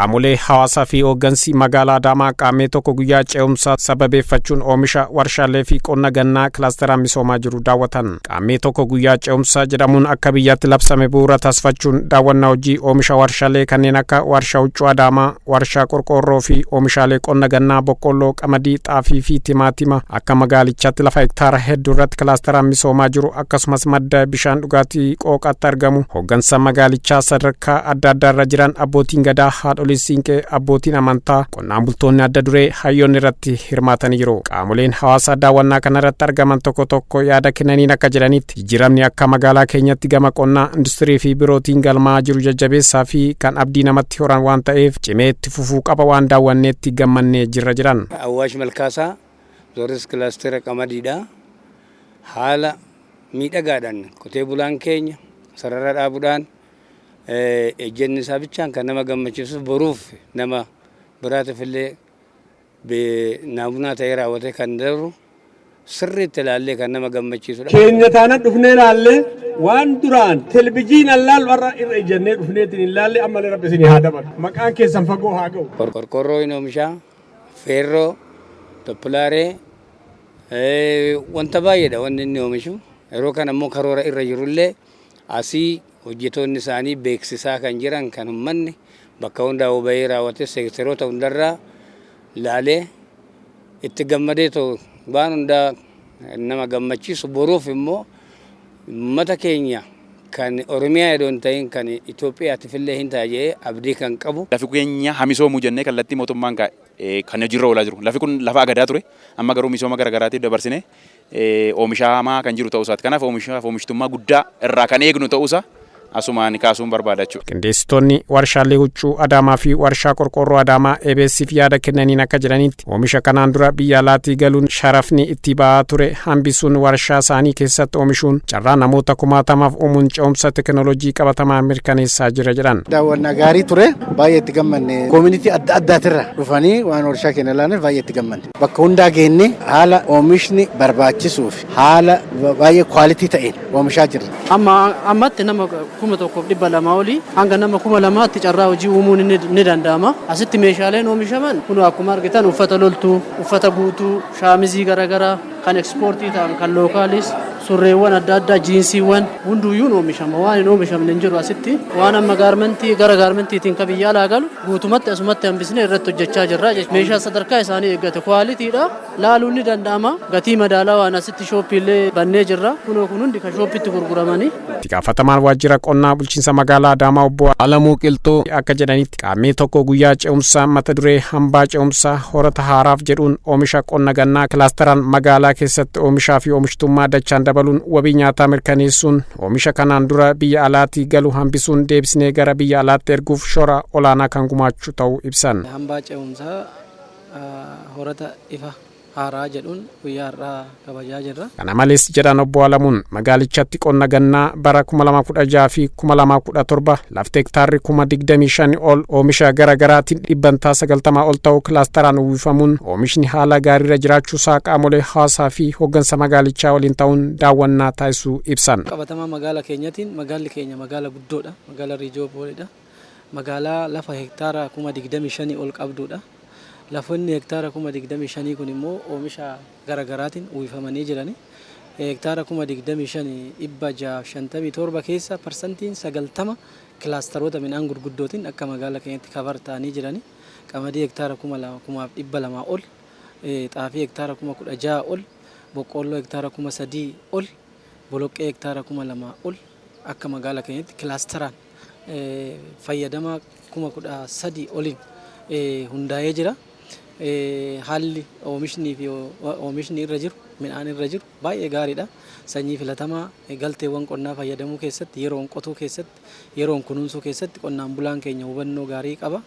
Qaamolee hawaasaa fi hooggansi magaalaa Adaamaa Qaammee 1 guyyaa ce'umsaa sababeeffachuun oomisha warshaalee fi qonna gannaa kilaasteraan misoomaa jiru daawwatan. Qaammee 1 guyyaa ce'umsaa jedhamuun akka biyyaatti labsame bu'uura taasifachuun daawwannaa hojii oomisha warshaalee kanneen akka warshaa huccuu Adaamaa, warshaa qorqoorroo fi oomishaalee qonna gannaa boqqolloo, qamadii, xaafii fi timaatima akka magaalichaatti lafa hektaara hedduu irratti kilaasteraan misoomaa jiru, akkasumas madda bishaan dhugaatii Qooqaatti argamu hooggansa magaalichaa sadarkaa adda addaarra jiran, abbootiin gadaa, haadholii siinqee, abbootiin amantaa, qonnaan bultoonni adda duree, hayyoonni irratti hirmaatanii jiru. Qaamoleen hawaasaa daawwannaa kanarratti argaman tokko tokko yaada kennaniin akka jedhanitti, jijjiiramni akka magaalaa keenyatti gama qonnaa, industirii fi birootiin galmaa jiru jajjabeessaa fi kan abdii namatti horan waan ta'eef cimee itti fufuu qaba, waan daawwanneetti gammannee jirra jiran. Awwaash Malkaasaa, Zooris kilaastera qamadiidha. Haala miidhagaadhaan qotee bulaan keenya sarara dhaabuudhaan ejjenni isaa bichaan kan nama gammachiisu, boruuf nama biraatiif illee naamunaa ta'ee raawwatee kan darbu sirriitti ilaallee kan nama gammachiisudha. Keenya taana dhufnee ilaallee, waan duraan televizyiinaan laallu har'a irra ejjennee dhufneetiin hin laalle. Ammallee Rabbi isinii haa dabalu. Maqaan keessan fagoo haa ga'u. Qorqorroo hin oomishaa, feerroo, toppulaaree, wanta baay'eedha wanni inni oomishu. Yeroo kana immoo karoora irra jirullee asii hojjetoonni isaanii beeksisaa kan jiran, kan uummanni bakka hundaa bahee raawwate seekteroota hundarraa laalee itti gammadee ta'u, waan hundaa nama gammachiisu, boruuf immoo uummata keenya kan Oromiyaa jedhu hin ta'in kan Itoophiyaatiif illee hin ta'a jedhee abdii kan qabu. Lafi keenya hamisoomuu jennee kallattii mootummaan kaa'e kan hojiirra oolaa jiru. Lafi kun lafa agadaa ture. Amma garuu misooma garaagaraatiif dabarsinee oomishamaa kan jiru ta'uu isaati. Kanaaf oomishaaf oomishtummaa guddaa irraa kan eegnu ta'uusaa asumaan kaasuun barbaada jechuudha. Qindeessitoonni warshaalee huccuu Adaamaa fi warshaa qorqoorroo Adaamaa EBS'f yaada kennaniin akka jedhanitti, oomisha kanaan dura biyya alaatii galuun sharafni itti ba'aa ture hambisuun warshaa isaanii keessatti oomishuun carraa namoota kumaatamaaf uumuun ce'umsa teekinooloojii qabatamaa mirkaneessaa jira jedhan. Daawwannaa gaarii ture, baay'ee itti gammanne. Community adda addaatirra dhufanii waan warshaa keenya ilaalan baay'ee itti gammanne. Bakka hundaa geenne haala oomishni barbaachisuu fi haala baay'ee quality ta'een oomishaa jirra. Amma ammatti nama 1,200 olii hanga nama 2,000tti carraa hojii uumuun ni danda'ama. Asitti meeshaaleen oomishaman kun akkuma argitan uffata loltuu, uffata guutuu, shaamizii garaagaraa kan ekspoortii ta'an, kan lookalis, surreewwan adda addaa, jiinsiiwwan hunduyyuun oomishama. Waan hin oomishamne hin jiru asitti. Waan amma garment gara garmentiitiin kan biyya alaa galu guutumatti asumatti hambisnee irratti hojjechaa jirra. Meeshaa sadarkaa isaanii eeggate qualitydha. Laaluun ni danda'ama. Gatii madaalawaan asitti shopiillee bannee jirra. Kunoo kun hundi kan shopitti gurguramanii. Itti gaafatamaan waajjira qonnaa bulchiinsa magaalaa Adaamaa obbo Alamuu Qilxuu akka jedhanitti, Qaammee 1 guyyaa ce'umsaa mata duree hambaa ce'umsaa horata haaraaf jedhuun oomisha qonna gannaa kilaasteraan magaalaa keessatti oomishaa fi oomishtummaa dachaan dabaluun wabii nyaataa mirkaneessuun oomisha kanaan dura biyya alaatii galu hambisuun deebisnee gara biyya alaatti erguuf shoora olaanaa kan gumaachu ta'uu ibsan. Hambaa ce'umsaa horata ifa haaraa jedhuun guyyaa har'aa kabajaa jirra. Kana malees, jedhan obbo Alamuun, magaalichatti qonna gannaa bara 2016 fi 2017 lafti hektaarri 25,000 ol oomisha gara garaatiin 90% ol ta'u kilaasteraan uwwifamuun oomishni haala gaariirra jiraachuusaa qaamolee hawaasaa fi hooggansa magaalichaa waliin ta'uun daawwannaa taasisuu ibsan. Qabatamaa magaala keenyatiin, magaalli keenya magaala guddoodha. Magaala regiopolidha. Magaalaa lafa hektaara 25,000 ol qabdudha. Lafoonni hektaara 25,000 kun immoo oomisha garaagaraatiin uwwifamanii jirani. Hektaara 25,657 keessa 90% kilaastaroota midhaan gurguddootiin akka magaala keenyatti cover ta'anii jirani. Qamadii hektaara 2,200 ol, xaafii hektaara 16,000 ol, boqqoolloo hektaara 3,000 ol, boloqqee hektaara 2,000 ol akka magaala keenyatti kilaasteraan fayyadama 13,000 oliin hundaa'ee jira. Haalli oomishni fi oomishni irra jiru, midhaan irra jiru baay'ee gaariidha. Sanyii filatamaa, galteewwan qonnaa fayyadamuu keessatti, yeroon qotuu keessatti, yeroon kunuunsuu keessatti qonnaan bulaan keenya hubannoo gaarii qaba.